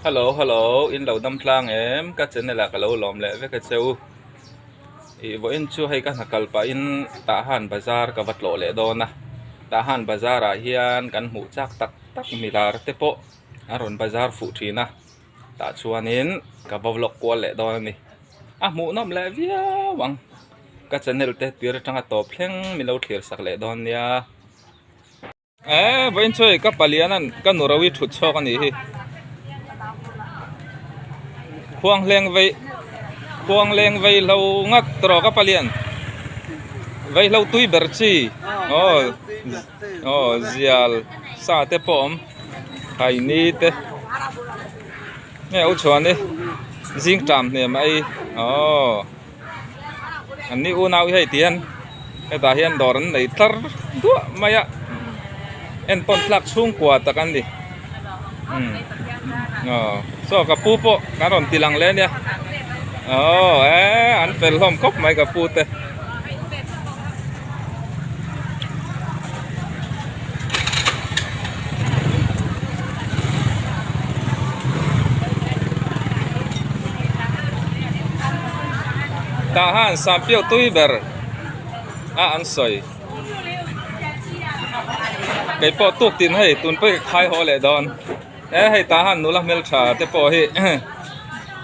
Hello hello in lo dam tlang em ka channel ah ka lo lawm leh vek a che u ih vawiin chu hei ka hna kal pahin tah han bazar ka va tlawh leh dawn a tah han bazar ah hian kan hmuh chak tak tak milar te pawh a rawn bazar fuh thin a tah chuanin ka va vlog kual leh dawn a ni a hmuhnawm leh viau ang ka channel te tir atanga tawp thleng min lo thlir sak leh dawn nia. Eh vawiin chu hei ka palian ka nu ro hi thut chhuak a nih hi khuang hleng vei khuang leng vei hlo ngat tawh ka palian vei hlo tui ber chi aw aw zial sa te pawh a awm haini te nge u chhuan hi zing ṭam hnem a ei aw. An ni unau hi hei ti hian hetah hian dawr an nei tlar duah mai a entawn tlak chhungkua tak an ni umm aw saw ka pu pawh kan rawn ti lang leh ania aw eh an fel hlawm khawp mai ka pu te. Tah han Sampiau tui ber a an sawi kei pawh tuk tin hei tun pawh hi ka khai haw leh dawn e hei tah han nula hmeltha te pawh hi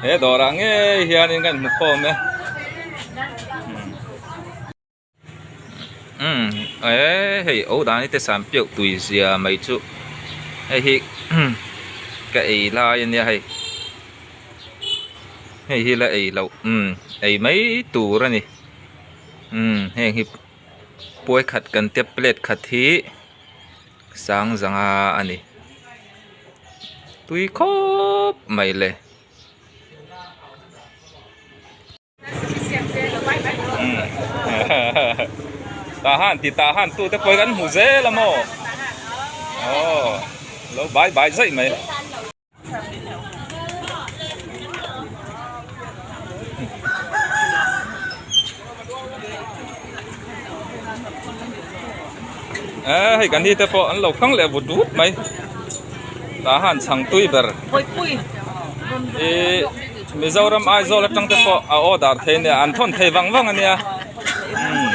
he dawrah ngei hianin kan hmu khawm e. Umm eh hei o dan hi te sam piauh tui zia mai chu hei hi ka ei lai ania hei hei hi la ei loh umm ei mai tur a ni umm heng hi puai khat kan tia plate khat hi sang zanga a ni tui khawp mai le. Tah han ti tah han tute pawh hi kan hmu zel a maw aw lo bai bai zaih mai. Eh hei kan ni te pawh an lo kang leh vut vut mai tah han chhang tui ber ih Mizoram Aizawl atang te pawh a order thei ania an thawn thei vang vang ania umm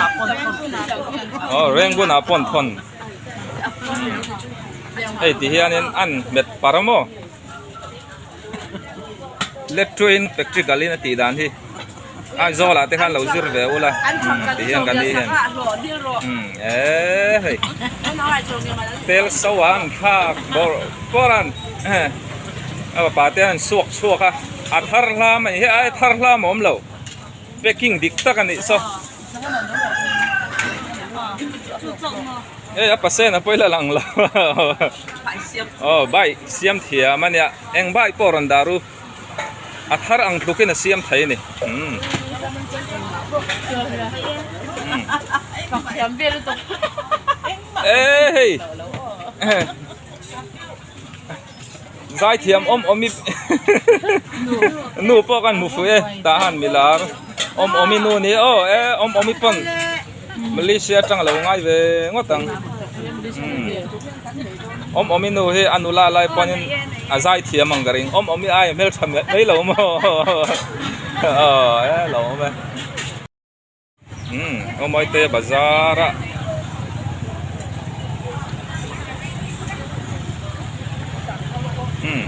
aw Rangoon ah pawh an thawn hei ti hianin an hmet par a maw electric practical in a tih dan hi Aizawl ah te khan lo zir ve ula ti hian kan ni hian umm eee hei tel so ah an thlak bawrh bawrh a a fapa te an suak chhuak a a thar hlam a ni hi a thar hlam a awm lo packing dik tak a nih saw hei a pasena pawh i la lang lo aw bike siam thiam a nia eng bike pawh rawn dah ru. A thar ang tlukin a siam thei a ni. Umm. Ee hei. Zai thiam awm awm i nu pawh kan hmu fuh e tah han milar awm awm i nu ni aw e awm awm i pawn Malaysia atang a lo ngai ve ngawt ang. Awm awm i nu hi a nula lai pawhin a zai thiam ang ka ring awm awm i ai a hmeltha mai lo maw aw e lo awm e umm awmawite bazar a umm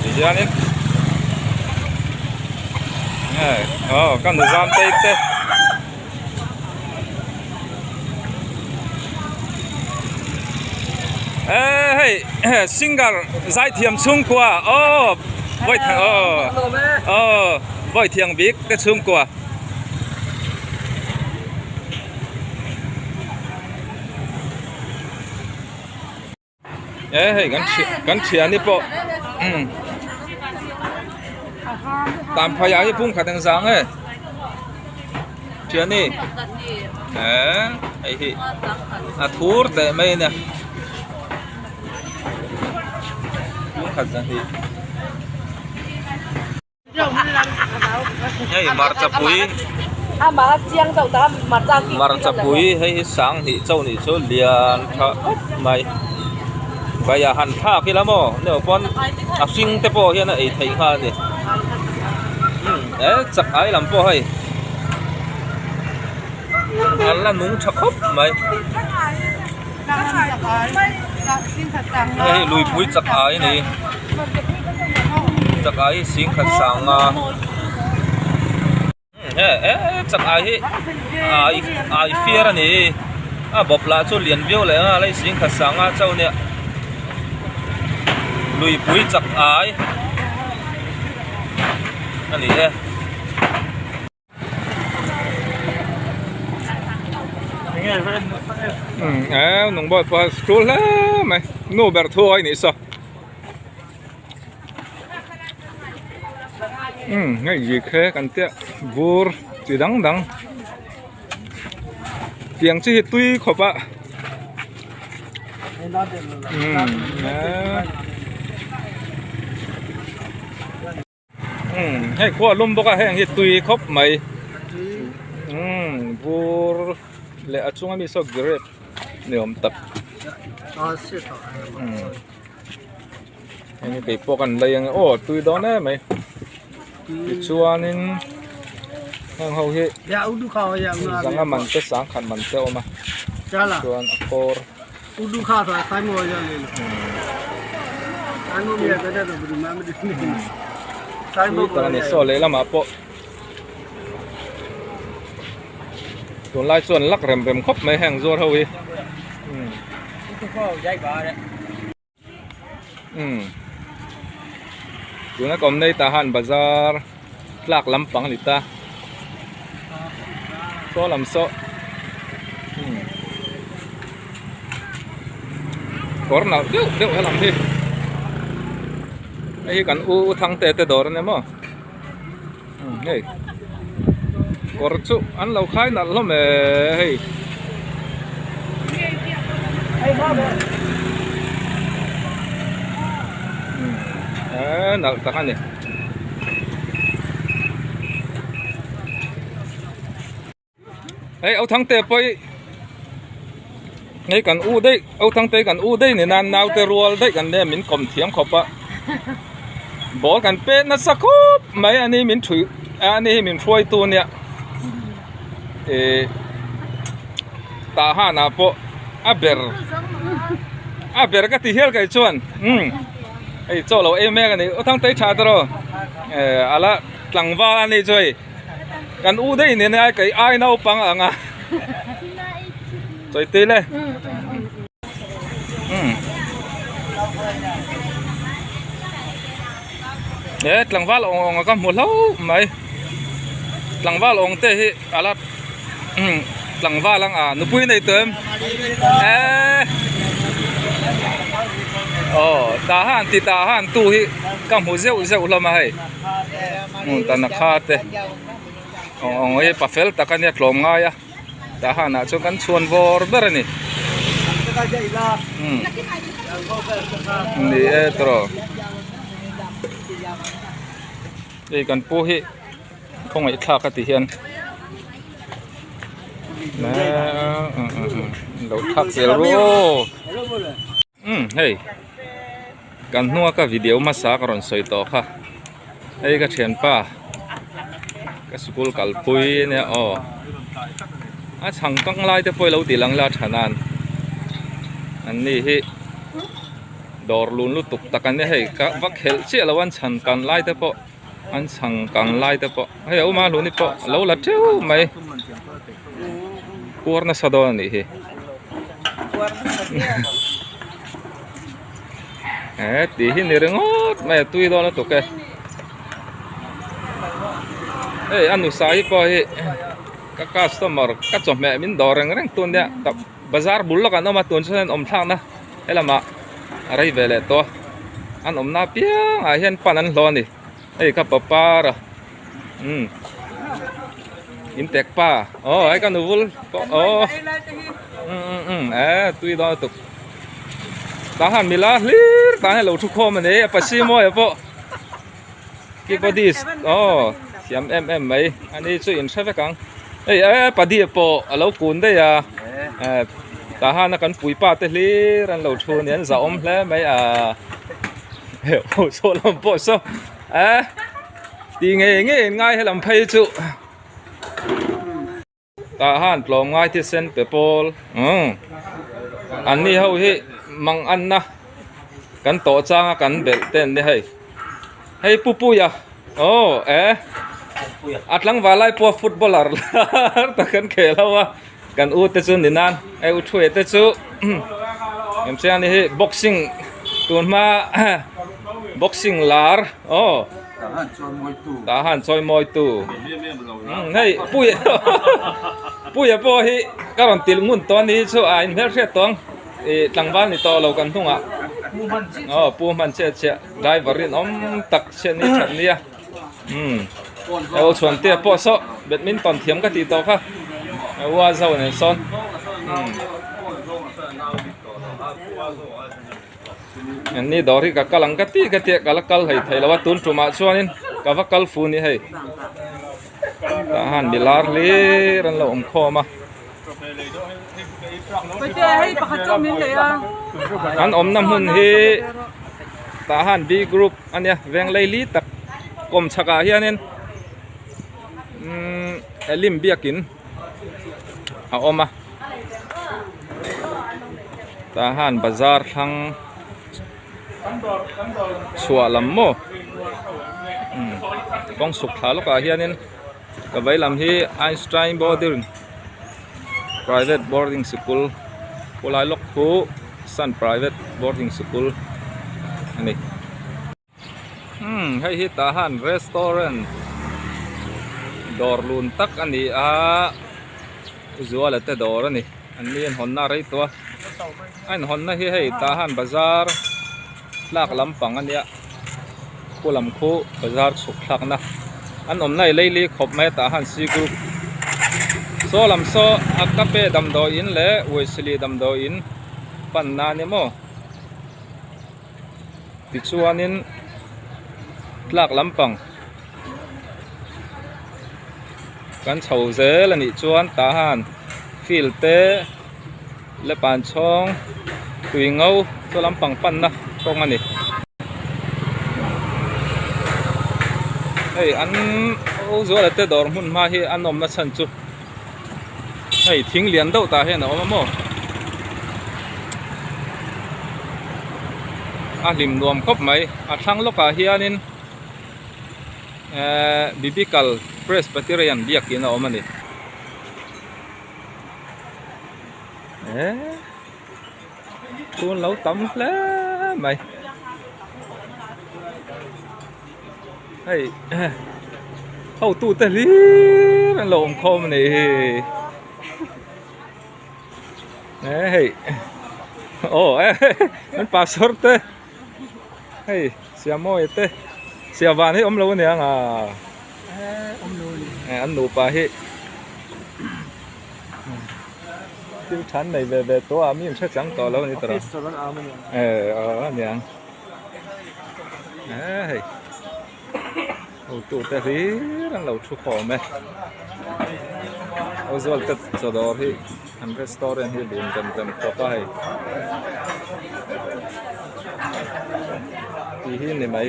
tihianin aw ka nu zam te te. Eh hei singer zaithiam chhungkua aw vawi thang aw aw vawi thiang bik te chhungkua. E hei kan kan thiani pawh umm tan phai ah hi phung khat eng zang e thiani e hei hi a thur teh mai ania phung khat zan hi. Hei hmarcha pui hmarcha pui hei hi sang hnih chauh nih chu lian tha khawp mai. Baiah han thlak ila maw neu pawn a hring te pawh hian a ei theih nghal a ni e chak ai lam pawh hei an la nung tha khawp mai hei luipui chak ai a ni chak ai hi singkhat sang a. He chak ai hi ai ai fiar a ni a bawp lah chu lian viau leh nghal a hei singkhat sanga chauh nia luipui chak ai a ni e. Nung bawih pawh a tul hle mai nu ber thu a nih saw. Umm hei zik he kan tia bur chi dang dang tiang chi hi tui khawp a umm umm hei khua a lum bawk a heng hi tui khawp mai umm bur leh a chunga mi saw grape ni awm tak umm. Heng kei pawh kan lei ang e aw tui dawn em mai tichuanin heng ho hi zanga man te sangkhat man te a awm a chuan a kawr tui tak a ni saw lehlamah pawh tunlai chuan lak rem rem khawp mai heng zuar ho hi. Umm tuna ka awm nei tah han bazar tlak lampang a ni ta saw lam saw umm kawr nalh deuh deuh helam hi hei hi kan u thangte te dawr a ni maw umm hei kawr chu an lo khai nalh hlawm e hei. Eee nalh tak a ni. Hei au thangte pawh hi hei kan u daih au thangte kan u daih ni nan naute rual daih kan nia min kawm thiam khawp a ball kan pet nasa khawp mai a ni min thui a ni hi min hruaitu nia eh tah hanah pawh a ber a ber ka ti hial kai chuan umm hei chaw lo em mek a ni aw thangte tha tawh eh ala tlangval a ni chu hei. Kan u daih nen a kei ai naupang ang a chawi le umm he tlangval awng awng a ka hmu hlauh mai tlangval awng te hi ala umm tlangval ang a nupui nei tawh em eee aw tah han ti tah han tu hi ka hmu zeuh zeuh hlawm a hei. Hmun tan a kha te awng awng hi pa fel tak a nia tlawm ngai a tah hanah chuan kan chhuan vawr ber a ni umm ni e tawh hei kan pu hi khawngaih thlak a ti hian lo thlak zel ru aw. Umm hei kan hnunga ka video hmasa ka rawn sawi tawh kha hei ka thianpa ka sikul kalpui ania aw a chhang kang lai te pawh i lo tih lang la tha nan an ni hi dawr lun lutuk tak an nia hei ka va khelh chiah lo an chhan kan lai te pawh an chhang kang lai te pawh hei a awm a hluni pawh a lo la teuh mai. Kuar nasa dawn a nih hi. Eh tih hi ni ringawt mai a tui dawn lutuk e. Hei a nusa hi pawh hi ka customer ka chawhmeh min dawr reng reng tun nia bazar bul lawk an awm a tun chuan an awm thlakna helamah a rei ve leh tawh a an awmna apiangah hian pan an hlawh a ni hei ka papar a. Umm in tek pa aw hei ka nuvul pawh aw umm umm umm eh tui dawn lutuk tah hian mila hlir tah hian lo thu khawm a ni a pasi mawi pawh keyboardist aw thiam em em mai ani chu in hre vek ang hei eh padi pawh a lo kun daih a eh. Tah hana kan puipa te hlir an lo thu a ni an zahawm hle mai a ho saw lam pawh saw eh tih ngei ngei an ngai helam phei chu tah han tlawm ngai thisen pe pawl umm an ni ho hi mang anna kan tawh changa kan belh te an ni hei. Hei Pu Puia aw eh a tlangval lai pawh footballer lar tak an khel ho a kan u te chu ni nan hei u Thuia te chu em chiang ni hi boxing tun hma boxing lar aw tah han chawi mawi tu hei Puia Puia pawh hi ka rawn tilh ngun tawh a ni hi chu a inhmelhriat tawh ang ih tlangval ni tawh lo kan hnungah aw pu hman chiah chiah. Driver rinawm tak chhiat ni that nia umm eo chhuan te pawh saw badminton thiam ka tih tawh kha ua zo nen sawn umm an ni dawr hi ka kal ang ka ti ka tia ka la kal hlei thei lo a tun tumah chuanin ka va kal fu ni hei tah han mi lar hlir an lo awm khawm a. An awmna hmun hi tah han B group a nia veng leili tak kawm chhakah hianin umm elim biakin a awm a tah han bazar thlang chhuah lam maw umm kawng chhuk thla lawkah hianin. Ka vei lam hi Einstein boarding private boarding sikul khawlai lawk khu sun private boarding sikul a ni. Umm hei hi tah han restaurant dawr lun tak a ni a Zuala te dawr a ni an ni an hawnna a rei tawh a a inhawnna hi hei tah han bazar tlak lampang a nia. Khu lam khu bazar chhuk thlakna an awmna i leili khawp mai a tah han si group saw lam saw a kape damdawiin leh uaisili damdawiin panna a ni maw tichuanin tlak lampang kan chho zel a nih chuan tah han field te. Lepan chhawng tui ngo chaw lampang panna kawng a ni. Hei an Ozuala te dawr hmun hma hi an awmna chhan chu hei thing lian deuh tah hian a awm a maw. A hlim nuam khawp mai a thlang lawkah hianin ehh Biblical Presbyterian biakin a awm a ni. Eh chhun lo tam hle mai hei hotu te hlir an lo awm khawm a nih hi eh hei aw eh an pastor te hei siamawia te siavan hi awm lo aniang a eh an nupa hi. Thil than nei ve ve tawh a mi an hre chang tawh lo a ni tawh eh aw a niang eh hei hotu te hlir an lo thu khawm e Aizawl te chaw dawr hi an restaurant hi lun rem rem khawp a hei tih hi ni mai.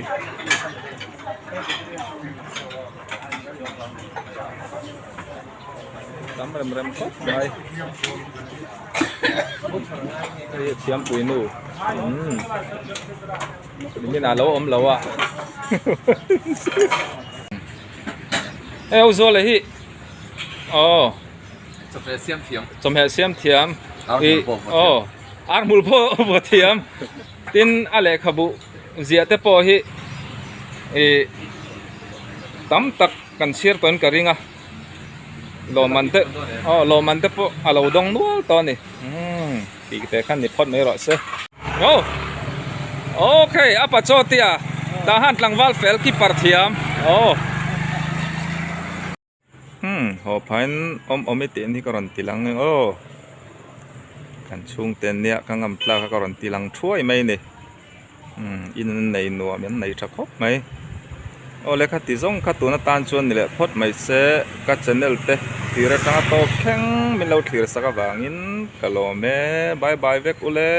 Tam rem rem khawp mai hei hi thiampui nu umm nimin ah lo awm lo a hei ho zawle hi aw chawhmeh siam thiam chawhmeh siam thiam aw ar hmul pawh vaw thiam tin a lehkhabu ziah te pawh hi ih tam tak kan chhiar tawhin ka ring a. Lawmman te aw lawmman te pawh a lo dawng nual tawh a ni umm tih te khan ni phawt mai rawh se. Aw okay a pa chaw tia tah han tlangval fel keeper thiam aw umm haw phain awm awm i tih hi ka rawn ti lang aw kan chhungte nia ka ngam tlak a ka rawn ti lang thuai mai a ni umm in an nei nuam an nei tha khawp mai. Aw le kha ti zawng kha tun atan chuan ni leh phawt mai se ka channel te thlir atanga tawp thleng min lo thlir sak avangin ka lawm e bye bye vek ule.